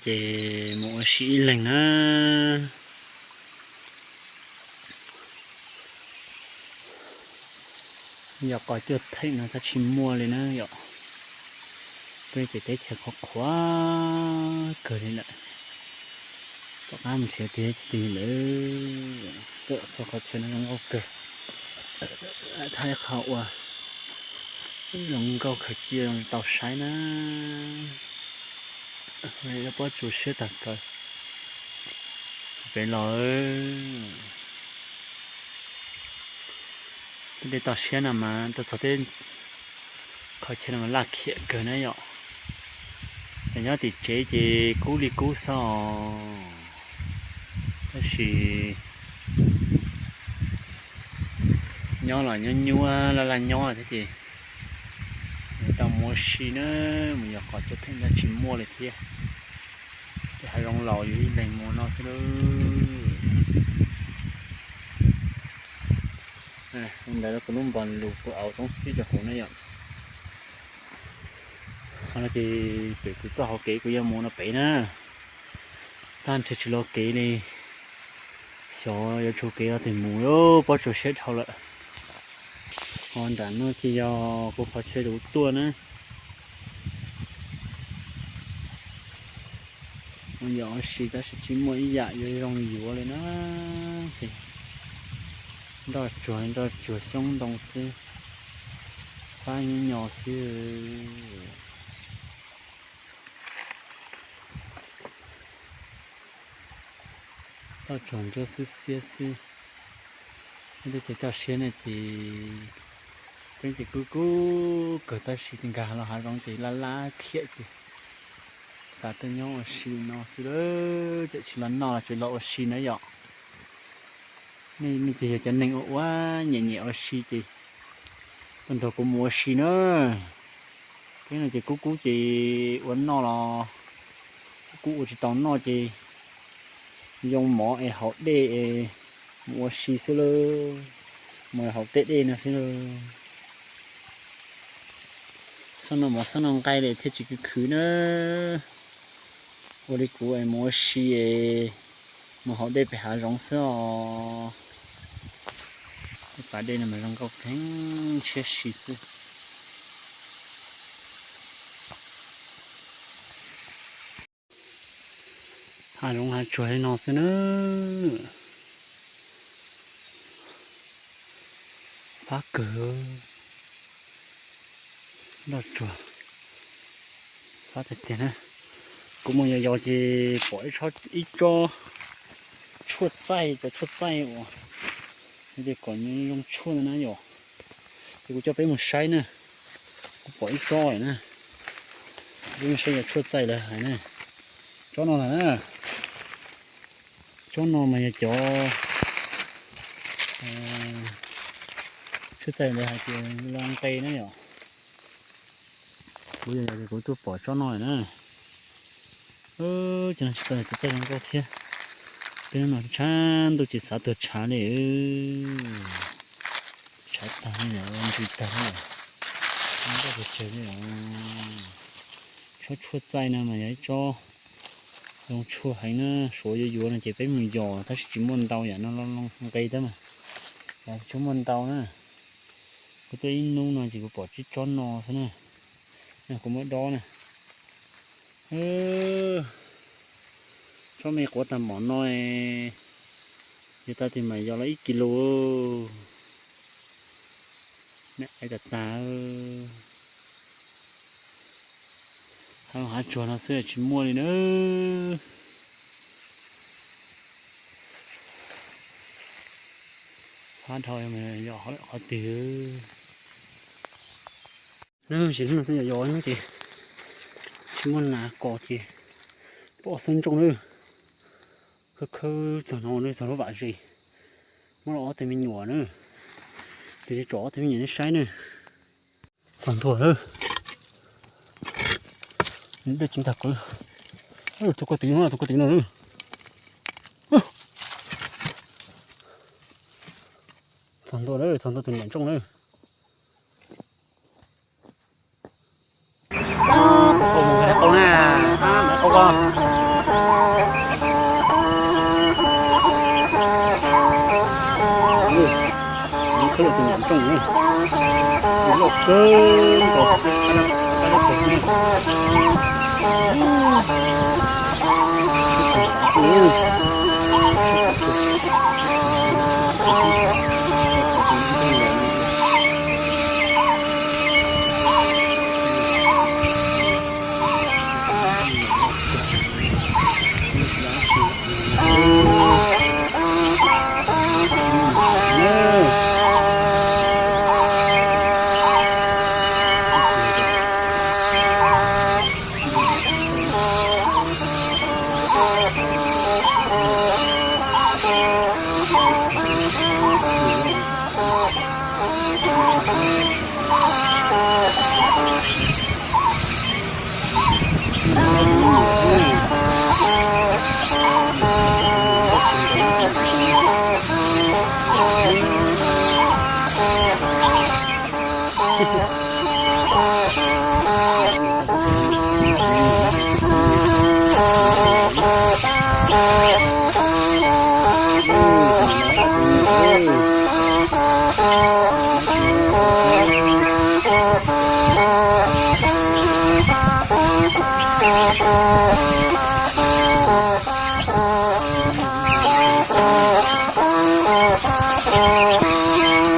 Ces mus ua si ib leeg na. Yog qos cuaj theem no tab tsis muaj li na yom. Peb ces teb chaws qhuav qhuav kawg li lawm. Tom qab mus nrhiav tiag tiag lawm. Tuaj txog qhov chaw no zoo nkauj kawg. Thaij qhov uas zoo nkauj kawg cia tau saib na. Lub pob tsuas siab tag kawg. Pem los tej dej toj siab no mas tuaj txog tej qhov chaw no mas laj khiam kawg na yom. Ces nyob tim tsev ces kub li kub xwb os. Tab sis nyob los nyob nyuaj laj laj nyob thiab ces tau mus ua si na, mus yos qos cuaj theem tab tsis muaj li thiab. Ces hav zoov laus yus ib leeg mus no xwb lauj. Ntawd kuv lub npog lus kuv auv toob xib rau hauv na yom. Qhov no ces pem kuv txoj hauv kev kuv yuav mus no pem na. Tag nrho tsis los kev li, xyov yuav tshuav kev los twg mus, pob tsuas siab dhau lawm. Ho nram no ces yog kuv qhov chaw kuv tuaj na. Mus yos ua si tab sis tsis muaj ib yam yuav zoo yuav li na. Ces nroj tsuag nroj tsuag xyoob ntoo xwb, fab nyob nyo xwb. Toj tsuag ntsuab xwb xiab xwb. Ib tug ces toj siab na ces peb ces kub kub kawg tab sis nkag los hav zoov ces laj laj khiam ces xav tuaj nyob ua si no xwb lauj. Cov tsis los noj los tsuas los ua si na yom. Nej ces yog cov neeg ua ua nyiam nyiam ua si ces tuaj nrog kuv mus ua si na. Peb no ces kub kub ces ua noj los kub ua tsis tau noj ces yoo mov es haus dej es mus ua si xwb lauj. Mus haus tej dej no xwb lauj. Xob noj mov xob noj nqaij li thiaj tsis khwv khwv na. Ua li kuv es mus ua si es mus haus dej pem hav zoov xwb os. Tej pas dej no mas zoo nkauj heev, ntshiab si xwb. Hav zoov hav tsuag li no xwb na. Fab kawg, nroj tsuag, fab tiag tiag na. Kuv mus yos yos ces pom ib tsob tshuaj txaij, cov tshuaj txaij uas li kom zoo tshuaj na yom. Ces kuv coj peb mus saib na, kuv pom ib tsob na, peb mus saib yog tshuaj txaij lawv hais na. Tsob no lawm na, tsob no mas yog cov tshuaj txaij lawv hais tias lo nqe na yom. Kuv yog kuv tuaj pom tsob no lawm na. Ces no tsis tau tus txaij zoo nkauj thiab. Peb hnub no tshav ntuj ces xav tuag tshav li, tshav tag li, ntws tag li, nkauj pes tsawg li. Tsob tshuaj txaij no mas yog ib tsob zoo tshuaj heev na, suav yuav yuav no ces peb mus yos tab sis tsis muaj ntau yam no, lo lo nqe tab mas tsis muaj ntau na. Kuv tuaj ib hnub no ces kuv pom tsib tsob no xwb na. Kuv muab dob na. Tsob me quav tag mom no, yog tag tis mas yog los ib kis lus. Me ais tas tas. Hav, hav tsuag no xwb tsis muaj li na. Hav dhau yog qhov twg. Nws tsis hnub no xwb yog yog hnub ces tsis muaj nas kos ces pom xub ntsooj na. Khawb khawb txog no na, txog lub vam zes. Muab los ob tug me nyuam na. Tus tsis tsom ob tug me nyuam nej saib na. Txog ntua lawm. Dej ceev tag kawg. Tus ko twv no, tus ko twv no. Txog ntua lawm, txog ntua tus niam ntsooj lawm. Qau mus qau na, qau ko. Khawb tus nyam nrooj ne, loj kawg nkaus.